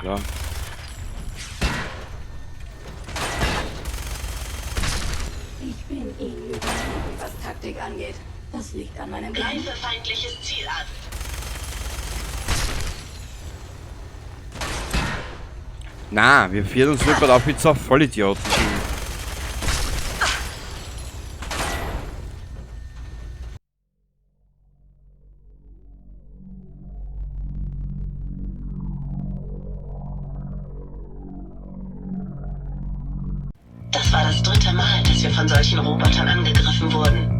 Klar. Ich bin Ihnen überlegen, was Taktik angeht. Das liegt an meinem Gehirn. Greife feindliches Ziel an. Na, wir führen uns nicht auf mit so Vollidioten. Das war das dritte Mal, dass wir von solchen Robotern angegriffen wurden.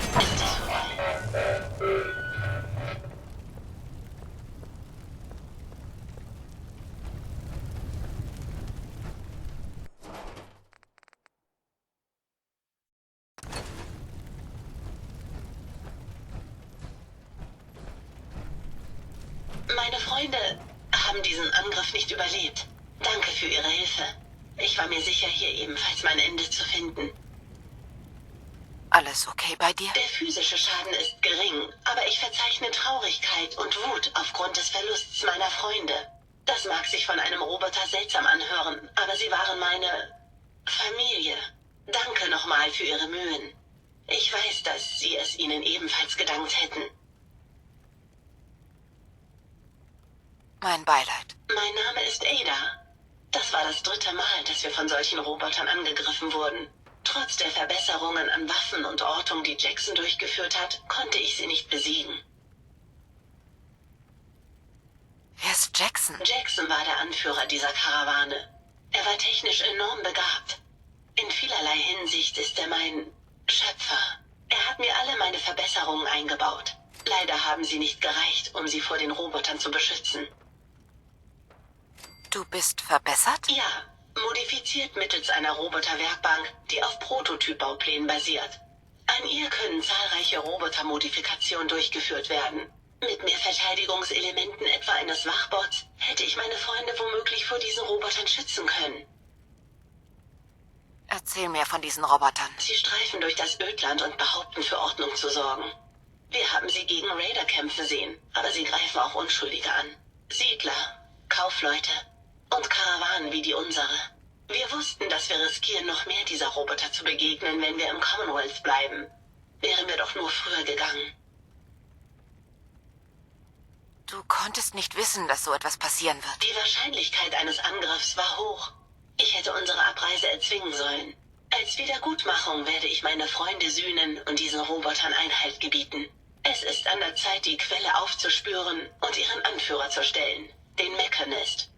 Ist es vorbei? Meine Freunde haben diesen Angriff nicht überlebt. Danke für Ihre Hilfe. Ich war mir sicher, hier ebenfalls mein Ende zu finden. Alles okay bei dir? Der physische Schaden ist gering, aber ich verzeichne Traurigkeit und Wut aufgrund des Verlusts meiner Freunde. Das mag sich von einem Roboter seltsam anhören, aber sie waren meine Familie. Danke nochmal für Ihre Mühen. Ich weiß, dass Sie es ihnen ebenfalls gedankt hätten. Mein Beileid. Mein Name ist Ada. Das war das dritte Mal, dass wir von solchen Robotern angegriffen wurden. Trotz der Verbesserungen an Waffen und Ortung, die Jackson durchgeführt hat, konnte ich sie nicht besiegen. Wer ist Jackson? Jackson war der Anführer dieser Karawane. Er war technisch enorm begabt. In vielerlei Hinsicht ist er mein Schöpfer. Er hat mir alle meine Verbesserungen eingebaut. Leider haben sie nicht gereicht, um sie vor den Robotern zu beschützen. Du bist verbessert? Ja, modifiziert mittels einer Roboterwerkbank, die auf Prototypbauplänen basiert. An ihr können zahlreiche Robotermodifikationen durchgeführt werden. Mit mehr Verteidigungselementen etwa eines Wachbots hätte ich meine Freunde womöglich vor diesen Robotern schützen können. Erzähl mir von diesen Robotern. Sie streifen durch das Ödland und behaupten, für Ordnung zu sorgen. Wir haben sie gegen Raider kämpfen sehen, aber sie greifen auch Unschuldige an. Siedler, Kaufleute und Karawanen wie die unsere. Wir wussten, dass wir riskieren, noch mehr dieser Roboter zu begegnen, wenn wir im Commonwealth bleiben. Wären wir doch nur früher gegangen. Du konntest nicht wissen, dass so etwas passieren wird. Die Wahrscheinlichkeit eines Angriffs war hoch. Ich hätte unsere Abreise erzwingen sollen. Als Wiedergutmachung werde ich meine Freunde sühnen und diesen Robotern Einhalt gebieten. Es ist an der Zeit, die Quelle aufzuspüren und ihren Anführer zu stellen, den Mechanist.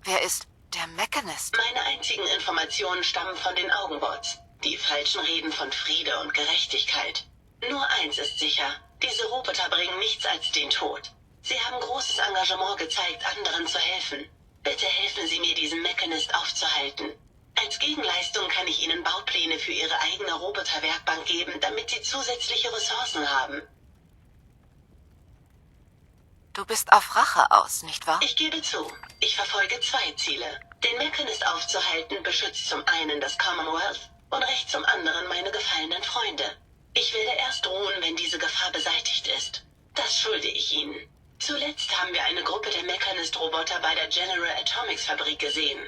Wer ist der Mechanist? Meine einzigen Informationen stammen von den Augenbots. Die falschen Reden von Friede und Gerechtigkeit. Nur eins ist sicher, diese Roboter bringen nichts als den Tod. Sie haben großes Engagement gezeigt, anderen zu helfen. Bitte helfen Sie mir, diesen Mechanist aufzuhalten. Als Gegenleistung kann ich Ihnen Baupläne für Ihre eigene Roboterwerkbank geben, damit Sie zusätzliche Ressourcen haben. Du bist auf Rache aus, nicht wahr? Ich gebe zu, ich verfolge zwei Ziele. Den Mechanist aufzuhalten beschützt zum einen das Commonwealth und rächt zum anderen meine gefallenen Freunde. Ich werde erst ruhen, wenn diese Gefahr beseitigt ist. Das schulde ich Ihnen. Zuletzt haben wir eine Gruppe der Mechanist-Roboter bei der General Atomics Fabrik gesehen.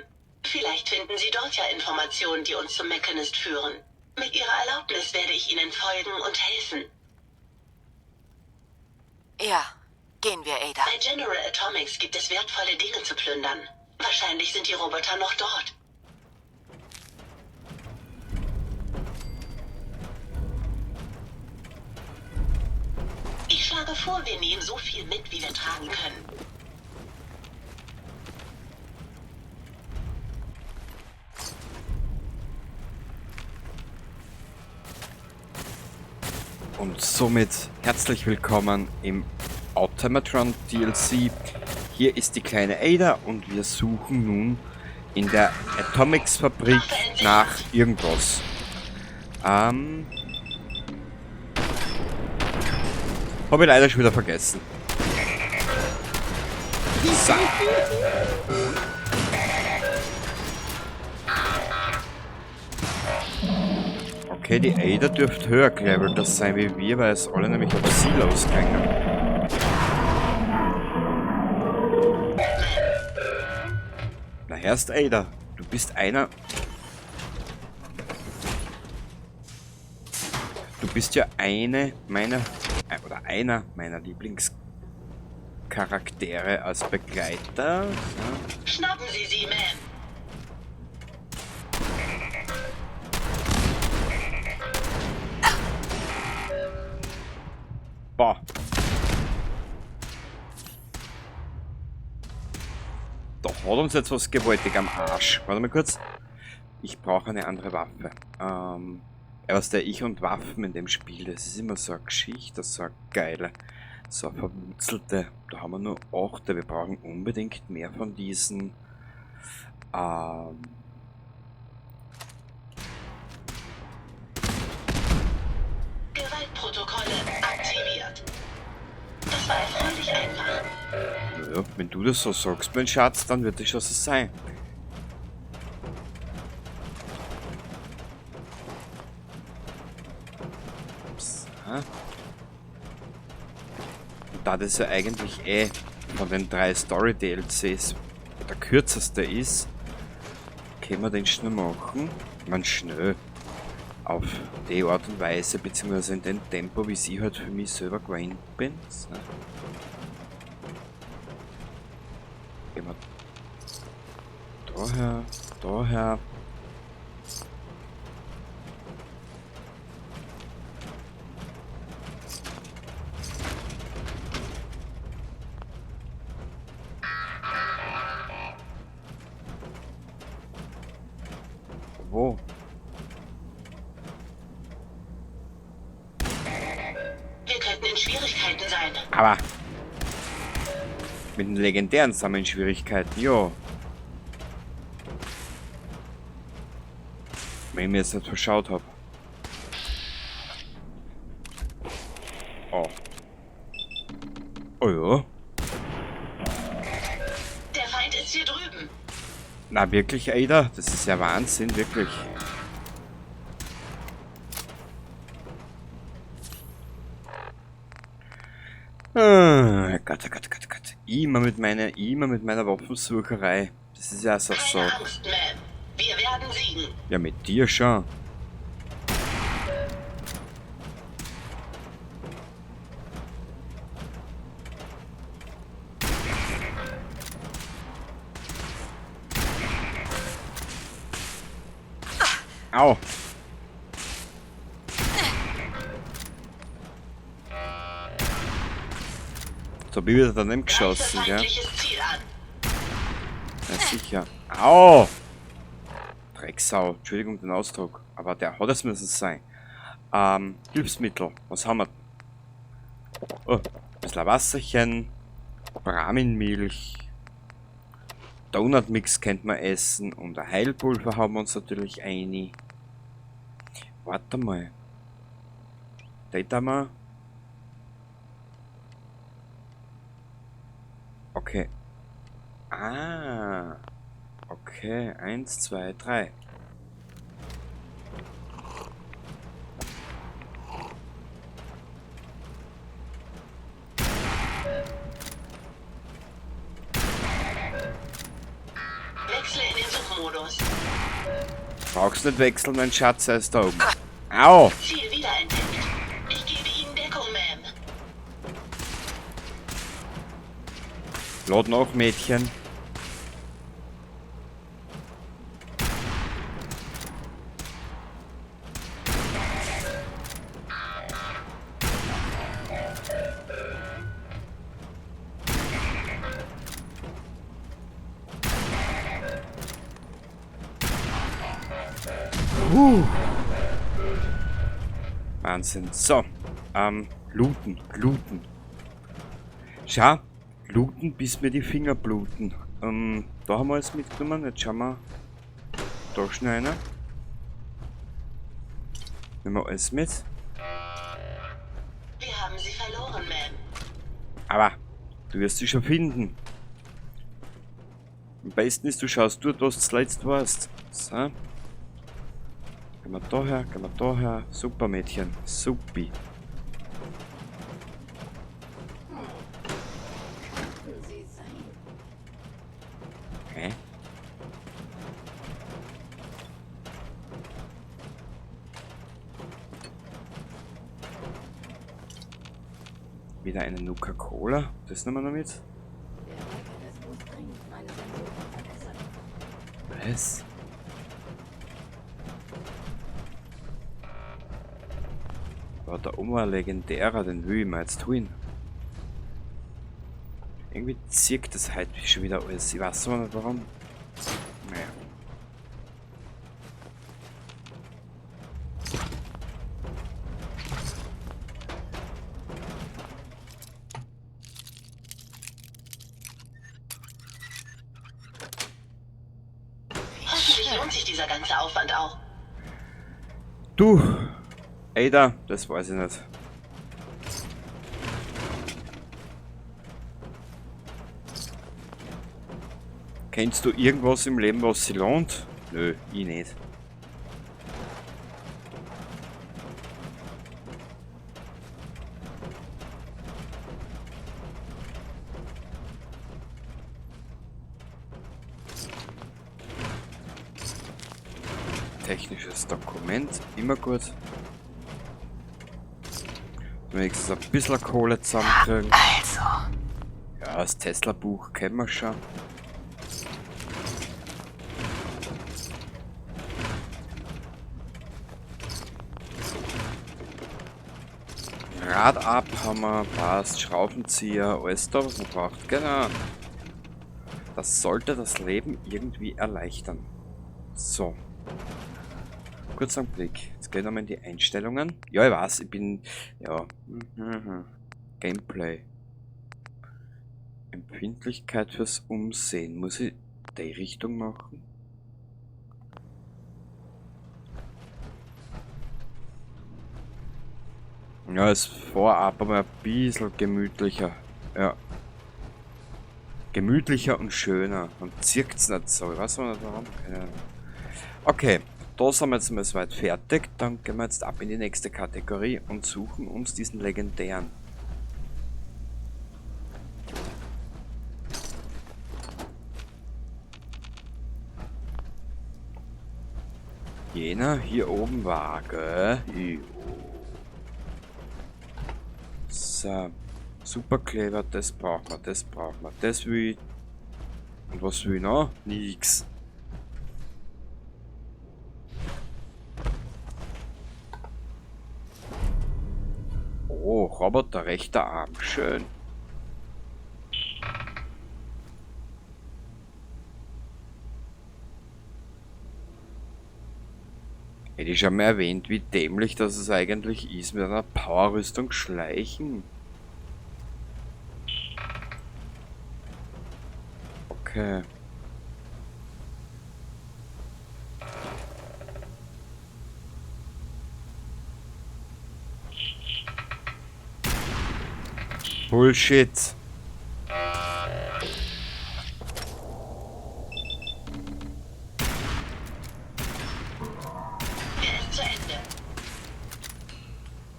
Vielleicht finden Sie dort ja Informationen, die uns zum Mechanist führen. Mit Ihrer Erlaubnis werde ich Ihnen folgen und helfen. Ja, gehen wir, Ada. Bei General Atomics gibt es wertvolle Dinge zu plündern. Wahrscheinlich sind die Roboter noch dort. Ich schlage vor, wir nehmen so viel mit, wie wir tragen können. Und somit herzlich willkommen im Automatron DLC. Hier ist die kleine Ada und wir suchen nun in der Atomics Fabrik nach irgendwas. Hab ich leider schon wieder vergessen. So. Okay, die Ada dürfte höher gelevelt das sein wie wir, weil es alle nämlich auf sie losgingen. Na erst Ada, du bist einer... Du bist ja eine meiner... oder einer meiner Lieblingscharaktere als Begleiter. Ja. Schnappen Sie sie, Ma'am. Boah. Da hat uns jetzt was gewaltig am Arsch. Warte mal kurz. Ich brauche eine andere Waffe. Ja, was der Ich und Waffen in dem Spiel, das ist immer so eine Geschichte, das ist so eine geile, so eine verwurzelte. Da haben wir nur 8, wir brauchen unbedingt mehr von diesen. Gewaltprotokolle aktiviert. Das war erfreulich einfach. Ja, wenn du das so sagst, mein Schatz, dann wird es schon so sein. Ups, ha. Und da das ja eigentlich von den 3 Story-D L Cs der kürzeste ist, können wir den schnell machen. Ich mein, schnell. Auf die Art und Weise, beziehungsweise in dem Tempo, wie ich halt für mich selber gewöhnt bin. So. Gehen wir daher, daher. Wo? Wir könnten in Schwierigkeiten sein. Aber mit den legendären sind wir in Schwierigkeiten, jo. Wenn ich mir jetzt nicht verschaut hab. Oh. Oh ja. Der Feind ist hier drüben. Na wirklich, Ada? Das ist ja Wahnsinn, wirklich. Ah, Gott, oh Gott, oh Gott, oh Gott. Immer mit meiner Waffensucherei. Das ist ja so Keine so. Angst, Ma'am. Wir werden siegen. Ja, mit dir schon. Au. So, bin ich wieder daneben geschossen, gell? Ja, sicher. Au! Drecksau. Entschuldigung den Ausdruck. Aber der hat es müssen sein. Hilfsmittel. Was haben wir? Oh, ein bisschen Wasserchen. Brahminmilch. Donutmix könnte man essen. Und ein Heilpulver haben wir uns natürlich eine. Warte mal. Da mal. Okay. Ah. Okay. 1, 2, 3. Wechsle in den Suchmodus. Brauchst nicht wechseln, mein Schatz, er ist da oben. Au! Ziel wiederentdeckt. Ich gebe Ihnen Deckung, Ma'am. Lad nach, Mädchen. Wahnsinn. So. Looten, looten. Schau, looten, bis mir die Finger bluten. Da haben wir alles mitgenommen. Jetzt schauen wir da schnell rein. Nehmen wir alles mit. Wir haben sie verloren, Ma'am. Aber du wirst sie schon finden. Am besten ist, du schaust dort, was du zuletzt warst. So. Gehen wir da her, gehen wir da her. Super, Mädchen. Supi. Okay. Wieder eine Nuka-Cola. Das nehmen wir noch mit. Was? Aber da oben war ein legendärer, den will ich mir jetzt holen. Irgendwie zirkt das heute schon wieder alles. Ich weiß aber nicht warum. Naja. Hoffentlich lohnt sich dieser ganze Aufwand auch. Du, Ada, das weiß ich nicht. Kennst du irgendwas im Leben, was sich lohnt? Nö, ich nicht. Technisches Dokument, immer gut. Wenigstens ein bisschen Kohle zusammenkriegen. Also. Ja, das Tesla-Buch kennen wir schon. Rad ab haben wir, passt, Schraubenzieher, alles da, was man braucht. Genau. Das sollte das Leben irgendwie erleichtern. So. Kurz einen Blick. Jetzt gehen wir mal in die Einstellungen. Ja, ich weiß, ich bin... Ja. Gameplay. Empfindlichkeit fürs Umsehen. Muss ich die Richtung machen? Ja, ist vorab aber ein bisschen gemütlicher. Ja. Gemütlicher und schöner. Und zirkt's nicht so. Ich weiß auch nicht warum. Keine Ahnung. Okay. Da sind wir jetzt mal soweit fertig. Dann gehen wir jetzt ab in die nächste Kategorie und suchen uns diesen legendären. Jener hier oben war, gell? Jo. So. Superkleber, das braucht man, das braucht man. Das will ich. Und was will ich noch? Nix. Oh, Roboter, rechter Arm. Schön. Hätte ich schon mal erwähnt, wie dämlich das es eigentlich ist, mit einer Powerrüstung schleichen. Okay. Bullshit. Er ist zu Ende.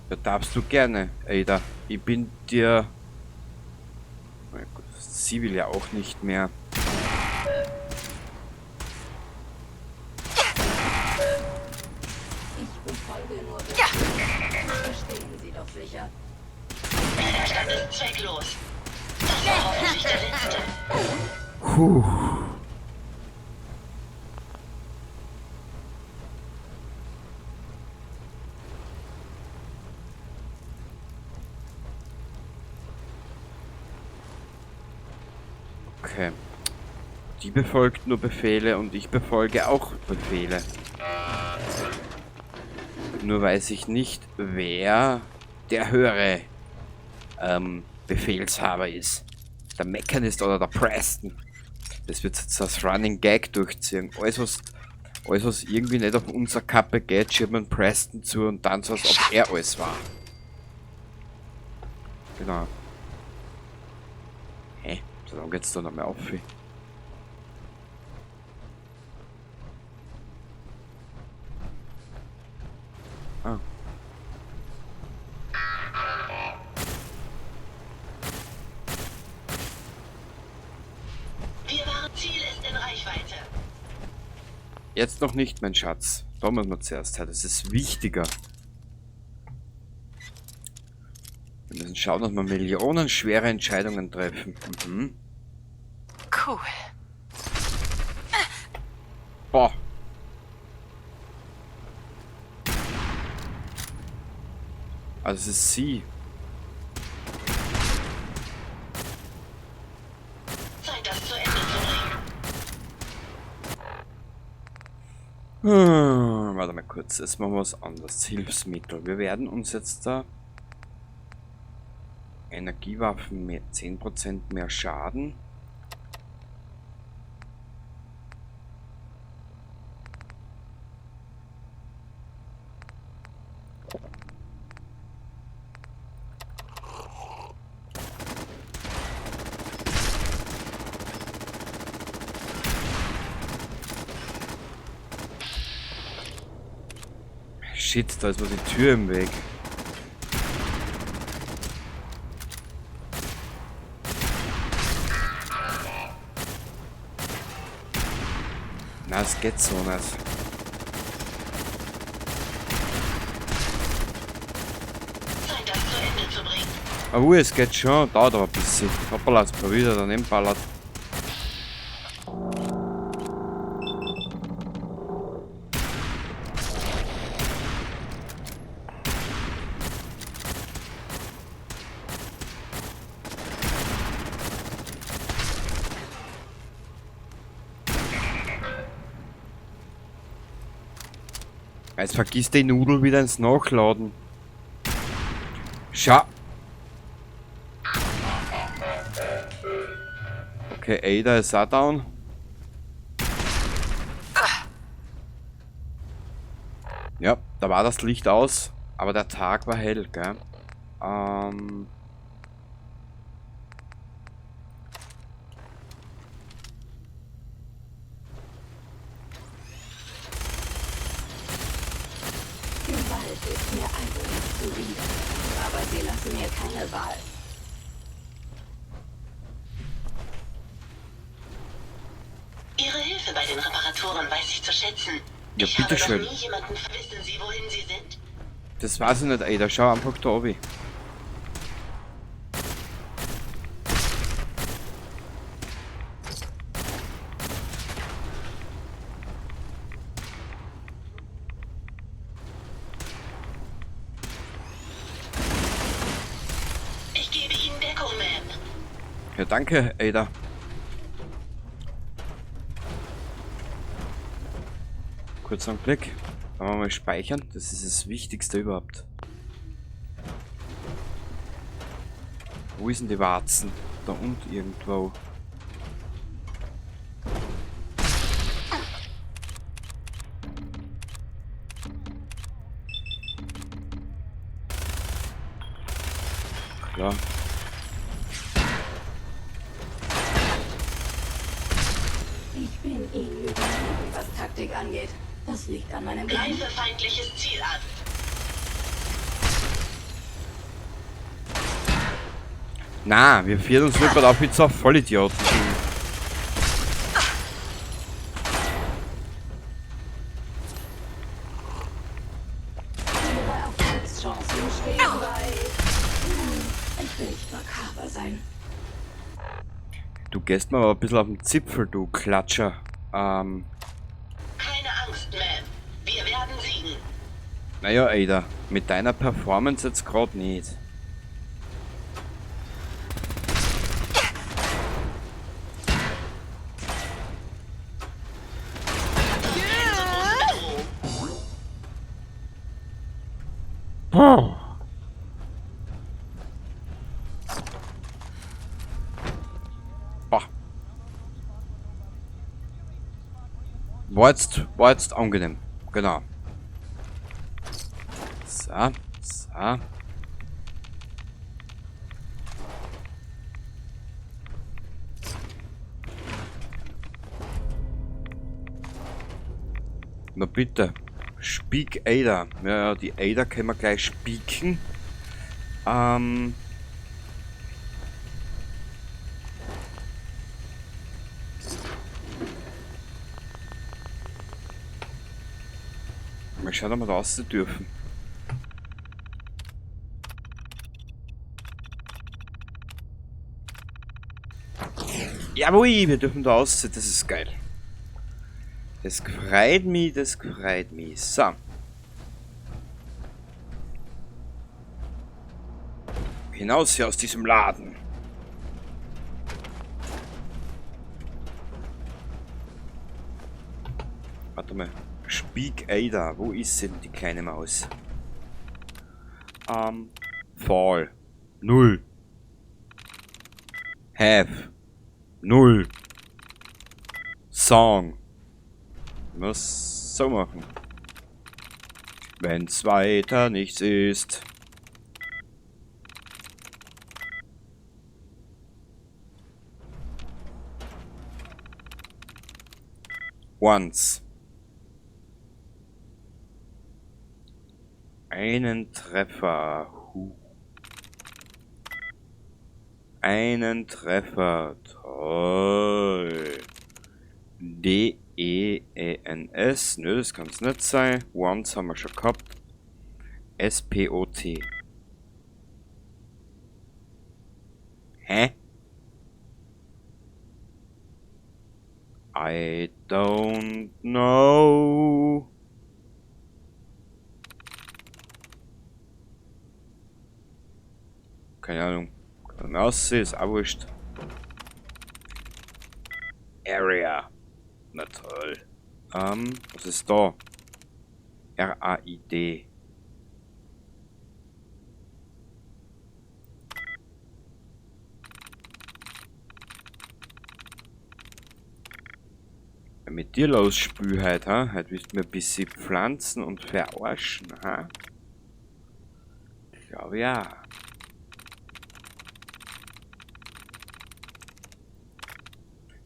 Da darfst du gerne, Ada. Ich bin dir... Na gut, sie will ja auch nicht mehr. Ich befolge nur Widerstand ist zwecklos. Das war hoffentlich der letzte. Puh. Okay. Die befolgt nur Befehle und ich befolge auch Befehle. Nur weiß ich nicht, wer der höhere Befehlshaber ist. Der Mechanist oder der Preston. Das wird jetzt das Running Gag durchziehen. Alles, was irgendwie nicht auf unserer Kappe geht, schiebt man Preston zu und dann so, als ob er alles war. Genau. Hä? So lange geht's da noch mehr auf. Ah. Ziel ist in Reichweite. Jetzt noch nicht, mein Schatz. Da müssen wir zuerst her. Das ist wichtiger. Wir müssen schauen, dass wir millionenschwere Entscheidungen treffen. Mhm. Cool. Boah. Also es ist sie. Zeit, das zu Ende zu bringen. Warte mal kurz, jetzt machen wir was anderes. Hilfsmittel. Wir werden uns jetzt da Energiewaffen mit 10% mehr Schaden. Shit, da ist mir die Tür im Weg. Na, es geht so nicht. Zeit, das zu Ende zu bringen. Oh, es geht schon. Dauert aber ein bisschen. Hoppala, jetzt mal wieder daneben ballert. Jetzt vergiss die Nudel wieder ins Nachladen. Schau. Okay, Ada ist auch down. Ja, da war das Licht aus, aber der Tag war hell, gell? Gewalt ist mir eigentlich zuwider, aber sie lassen mir keine Wahl. Ihre Hilfe bei den Reparaturen weiß ich zu schätzen. Ja, Ich habe noch bitteschön. nie jemanden. Wissen Sie, wohin Sie sind? Das weiß ich nicht, Ada. Schau einfach da oben. Ich gebe Ihnen Deckung, Ma'am. Ja, danke, Ada. Kurz einen Blick. Wollen wir mal speichern? Das ist das Wichtigste überhaupt. Wo ist denn die Warzen? Da unten irgendwo. Klar. Ich bin Ihnen überlegen, was Taktik angeht. Das liegt an meinem Gehirn. Greife feindliches Ziel an. Na, wir führen uns nur gerade auf wie zwei Vollidioten. Ihre Erfolgschancen stehen bei... Ich bin nicht sein. Du gehst mir aber ein bisschen auf den Zipfel, du Klatscher. Keine Angst, Ma'am. Wir werden siegen. Naja, Ada, mit deiner Performance jetzt gerade nicht. Boah. War jetzt angenehm. Genau. So, so. Na bitte. Speak Ada. Ja, ja, die Ada können wir gleich spieken. Mal schauen, ob wir da raus dürfen. Jawohl, wir dürfen da raus. Das ist geil. Das freut mich, das freut mich. So. Hinaus hier aus diesem Laden. Warte mal. Speak Ada. Wo ist denn die kleine Maus? Fall. 0. Have. 0. Song. Muss so machen. Wenn's weiter nichts ist. Once. Einen Treffer. Huh. Einen Treffer. Toll. D E E N S. Nö, das kann's nicht sein. Once haben wir schon gehabt. S P O T. Hä? I don't know. Keine Ahnung. Kann man aussehen, ist auch wurscht. Area. Na toll. Was ist da? R A I D. Mit dir los, Spül heute, ha? Heute willst du mir ein bisschen pflanzen und verarschen, ha? Ich glaube ja.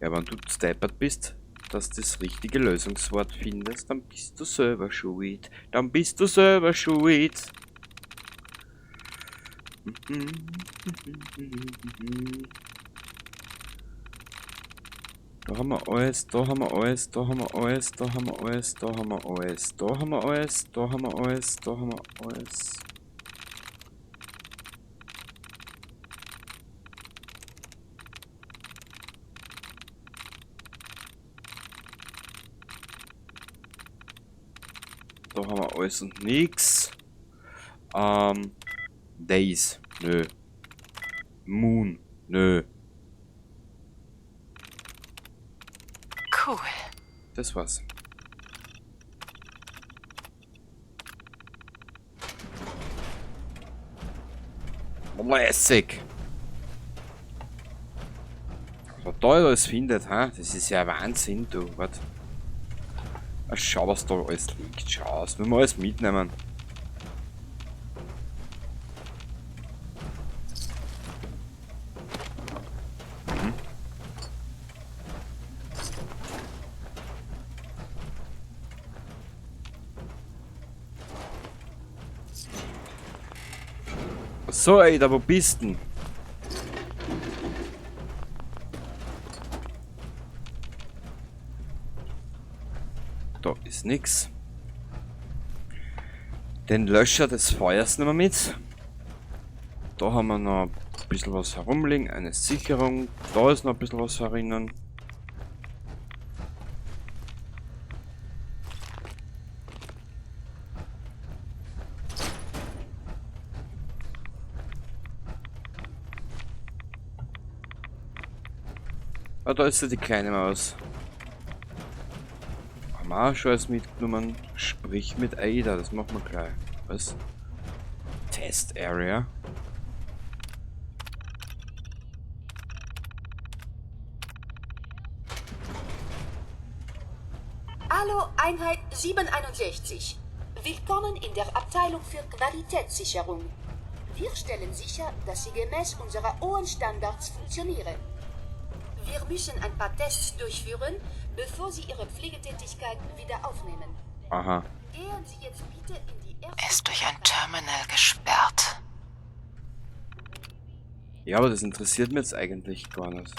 Ja, wenn du steppert bist, dass du das richtige Lösungswort findest, dann bist du selber schuld. Dann bist du selber schuld. Da haben wir alles, da haben wir alles, da haben wir alles, da haben wir alles, da haben wir alles, da haben wir alles, da haben wir alles, da haben wir alles. Da haben wir alles und nix. Days, nö. Moon, nö. Cool. Das war's. Lässig. Was da alles findet, ha? Das ist ja Wahnsinn, du. Warte. Ach, schau, was da alles liegt. Schau, das müssen wir alles mitnehmen. So, ey, da wo bist denn? Da ist nix. Den Löscher des Feuers nehmen wir mit. Da haben wir noch ein bisschen was herumliegen. Eine Sicherung. Da ist noch ein bisschen was herinnen. Ah, da ist ja die kleine Maus. Haben wir auch schon alles mitgenommen. Sprich mit Ada, das machen wir gleich. Was? Test Area. Hallo Einheit 761. Willkommen in der Abteilung für Qualitätssicherung. Wir stellen sicher, dass Sie gemäß unserer hohen Standards funktionieren. Wir müssen ein paar Tests durchführen, bevor Sie Ihre Pflegetätigkeit wieder aufnehmen. Aha. Gehen Sie jetzt bitte in die erste... Er ist durch ein Terminal gesperrt. Ja, aber das interessiert mich jetzt eigentlich gar nicht.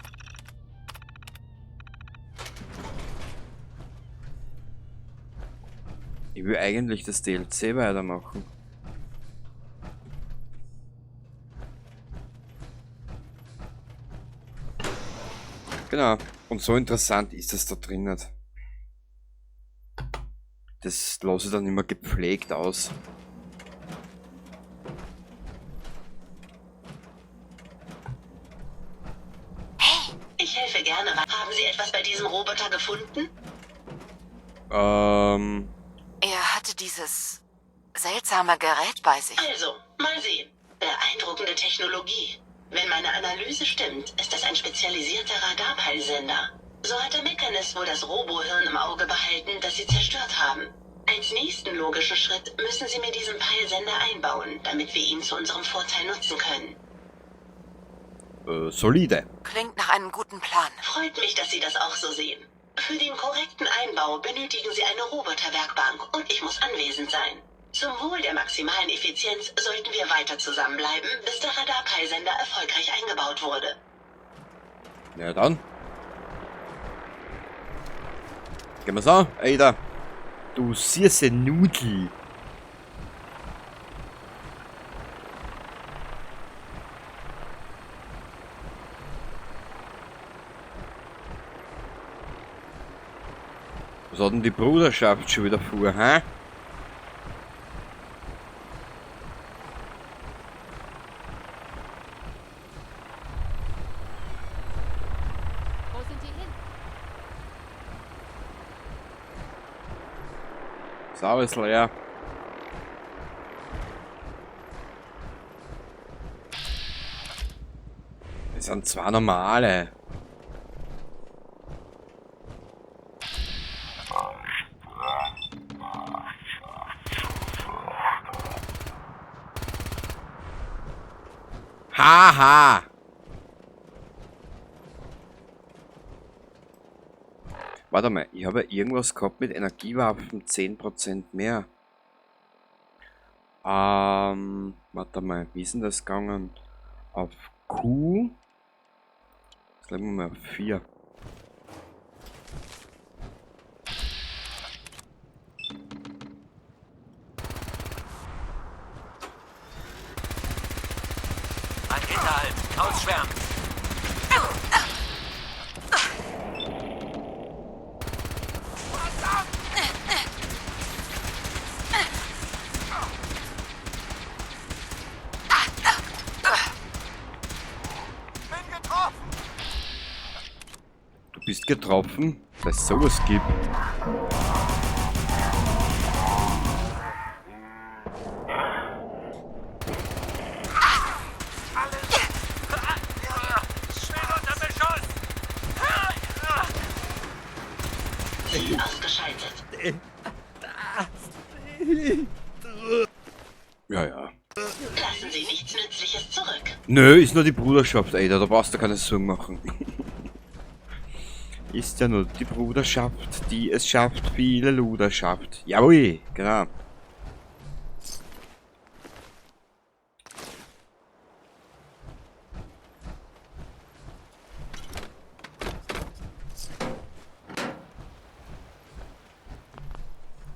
Ich will eigentlich das DLC weitermachen. Genau. Und so interessant ist das da drin nicht. Das lasse ich dann immer gepflegt aus. Hey, Ich helfe gerne. Haben Sie etwas bei diesem Roboter gefunden? Er hatte dieses seltsame Gerät bei sich. Also, mal sehen. Beeindruckende Technologie. Wenn meine Analyse stimmt, ist das ein spezialisierter Radarpeilsender. So hat der Mechanismus wohl das Robohirn im Auge behalten, das sie zerstört haben. Als nächsten logischen Schritt müssen Sie mir diesen Peilsender einbauen, damit wir ihn zu unserem Vorteil nutzen können. Solide. Klingt nach einem guten Plan. Freut mich, dass Sie das auch so sehen. Für den korrekten Einbau benötigen Sie eine Roboterwerkbank und ich muss anwesend sein. Zum Wohl der maximalen Effizienz sollten wir weiter zusammenbleiben, bis der Radarpeilsender erfolgreich eingebaut wurde. Na dann. Gehen wir's an, Ada. Du süße Nudel. Was hat denn die Bruderschaft schon wieder vor, hä? Wo sind die hin? Ist alles leer. Es sind zwei normale. Haha. Warte mal, ich habe ja irgendwas gehabt mit Energiewaffen 10% mehr. Warte mal, wie ist denn das gegangen? Auf Q. Jetzt legen wir mal auf 4. Ein Hinterhalt. Ausschwärmen. Bin getroffen. Du bist getroffen, dass es sowas gibt. Schwer unter Beschuss. Ziel ausgeschaltet. Ja, ja. Lassen Sie nichts Nützliches zurück. Nö, ist nur die Bruderschaft, Ada, da brauchst du keine Sorgen machen. Ist ja nur die Bruderschaft, die es schafft, viele Luder schafft. Jawohl, genau.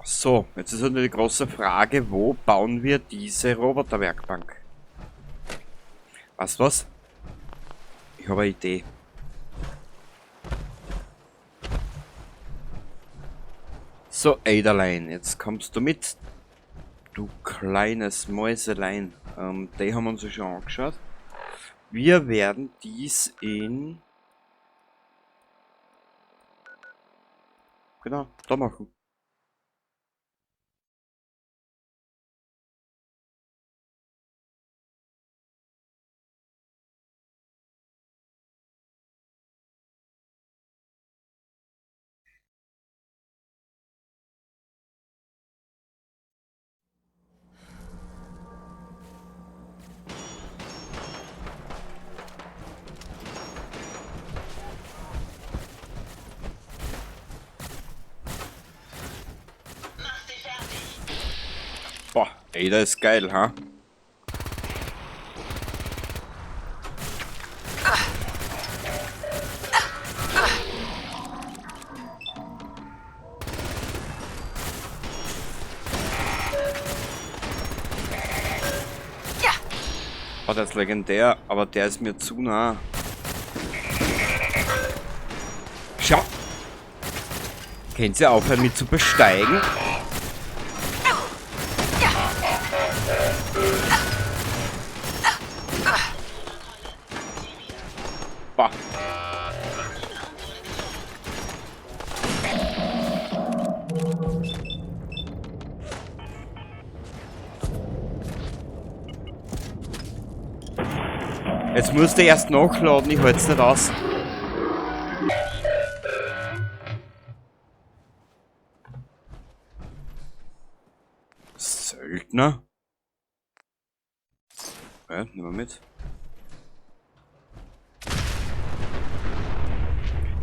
So, jetzt ist halt nur die große Frage, wo bauen wir diese Roboterwerkbank? Was, was? Ich habe eine Idee. So, Adelein, jetzt kommst du mit. Du kleines Mäuselein. Die haben wir uns ja schon angeschaut. Wir werden dies in... Genau, da machen. Boah, ey, das ist geil, ha? Ja. Oh, der ist legendär, aber der ist mir zu nah. Schau! Könnt ihr aufhören, mich zu besteigen? Bah. Jetzt musst du erst nachladen, ich halt's nicht aus. Söldner? Ja, nehmen wir mit.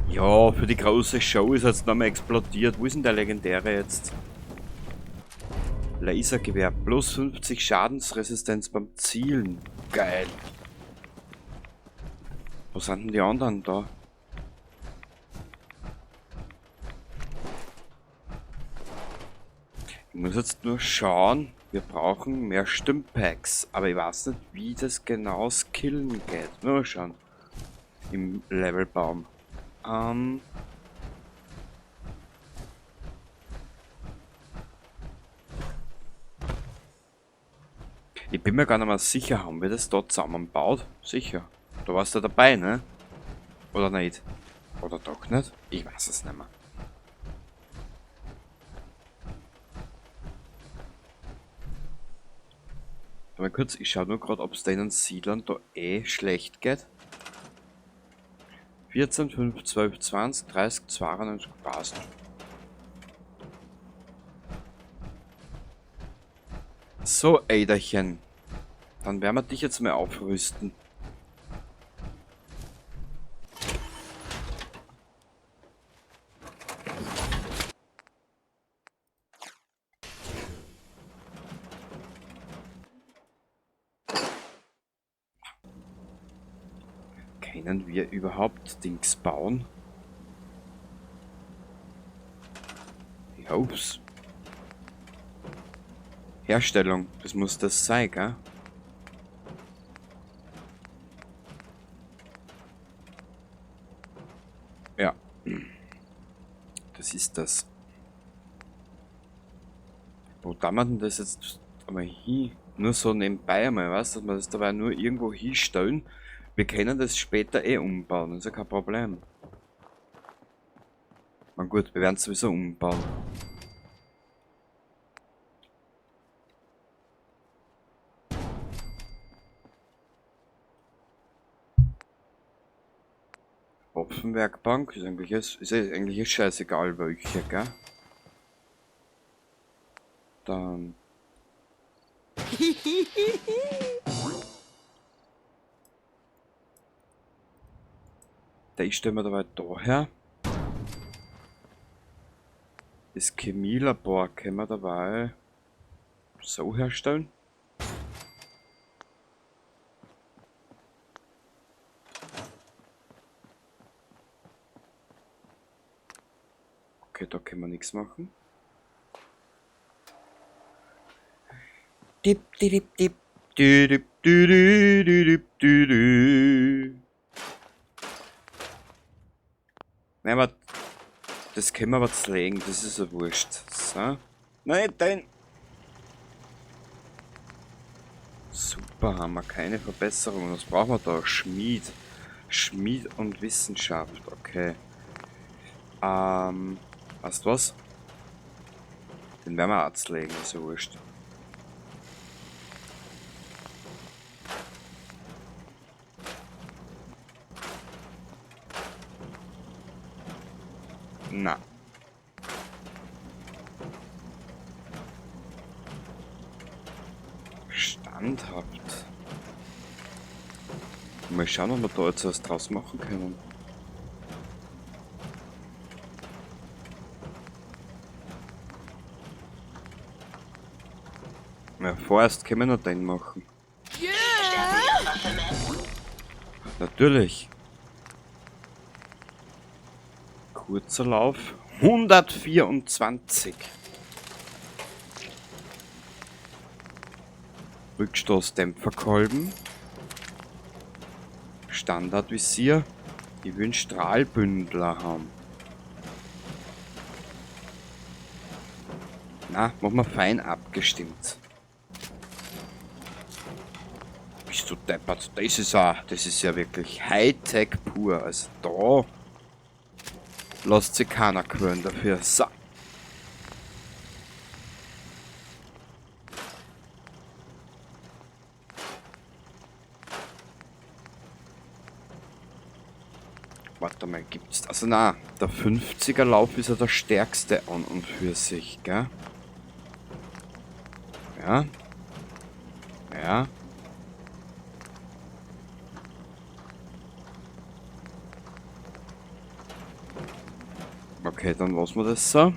Ja, für die große Show ist jetzt nochmal explodiert. Wo ist denn der Legendäre jetzt? Lasergewehr. Plus 50 Schadensresistenz beim Zielen. Geil. Wo sind denn die anderen da? Ich muss jetzt nur schauen. Wir brauchen mehr Stimpacks. Aber ich weiß nicht, wie das genau skillen geht. Nur schauen. Im Levelbaum. Ich bin mir gar nicht mehr sicher, haben wir das dort zusammengebaut? Sicher. Da warst du dabei, ne? Oder nicht? Oder doch nicht? Ich weiß es nicht mehr. Aber kurz, ich schau nur grad, ob's denen Siedlern da eh schlecht geht. 14, 5, 12, 20, 30, 92, passt. So, Eiderchen. Dann werden wir dich jetzt mal aufrüsten. Können wir überhaupt Dings bauen? Ja, ups. Herstellung, das muss das sein, gell? Ja. Das ist das. Wo kann man denn das jetzt einmal hin? Nur so nebenbei einmal, weißt du, dass wir das dabei nur irgendwo hinstellen. Wir können das später eh umbauen, das ist ja kein Problem. Na gut, wir werden es sowieso umbauen. Waffenwerkbank ist eigentlich, ist eigentlich scheißegal welche, gell? Dann. Da stellen wir dabei da her. Das Chemielabor können wir dabei so herstellen. Okay, da können wir nichts machen. Dip, dip, dip, dip, dip, dip, dip, dip, dip. Nein, aber das können wir aber zerlegen, das ist ja wurscht. So. Nein, dein. Super, haben wir keine Verbesserung. Was brauchen wir da? Schmied. Schmied und Wissenschaft, okay. Weißt du was? Den werden wir auch zerlegen, ist ja wurscht. Na. Standhaft. Mal schauen, ob wir da jetzt was draus machen können. Ja, vorerst können wir noch den machen. Yeah. Waffe, Ma'am? Natürlich. Kurzer Lauf. 124. Rückstoßdämpferkolben. Standardvisier. Ich will einen Strahlbündler haben. Na, machen wir fein abgestimmt. Bist du deppert? Das ist ja, das ist ja wirklich Hightech pur. Also da lässt sich keiner quälen dafür. So. Warte mal, gibt's... Also na, der 50er Lauf ist ja der stärkste an und für sich, gell? Ja. Ja. Okay, dann lassen wir das so.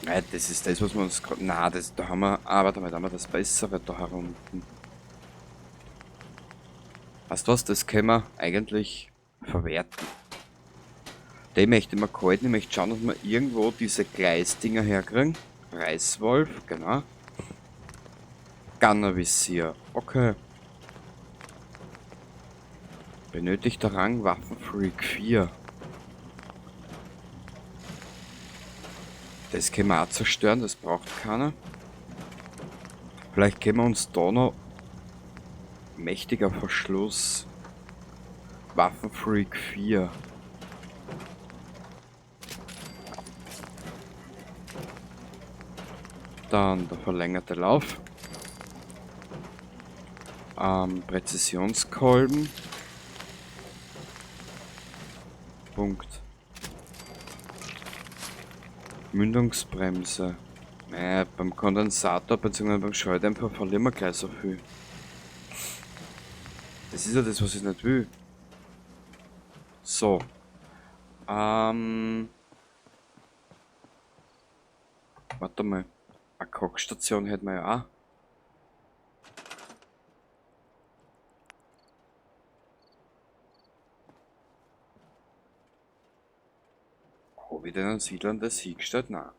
Nein, das ist das, was wir uns gerade... Nein, das, da haben wir... Ah, warte mal, da haben wir das Bessere da herunten. Weißt du was, das können wir eigentlich verwerten. Den möchte ich mir gehalten. Ich möchte schauen, dass wir irgendwo diese Gleisdinger herkriegen. Reißwolf, genau. Gunnervisier, okay. Benötigter Rang Waffenfreak 4. Das können wir auch zerstören, das braucht keiner. Vielleicht können wir uns da noch... Mächtiger Verschluss. Waffenfreak 4. Dann der verlängerte Lauf. Präzisionskolben. Punkt. Mündungsbremse. Naja, beim Kondensator bzw. beim Schalldämpfer verlieren wir gleich so viel. Das ist ja das, was ich nicht will. So. Warte mal. Eine Kochstation hätten wir ja auch. Hab ich denn einen Siedlern das hingestellt? Nein.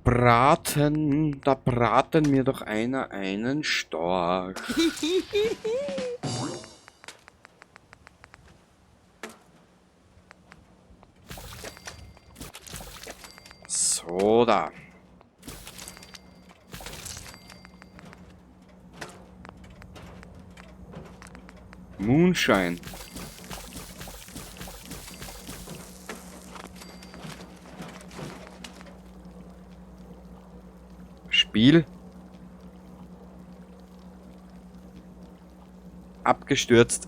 Braten, da braten mir doch einer einen Storch. So, da. Moonshine. Spiel. Abgestürzt.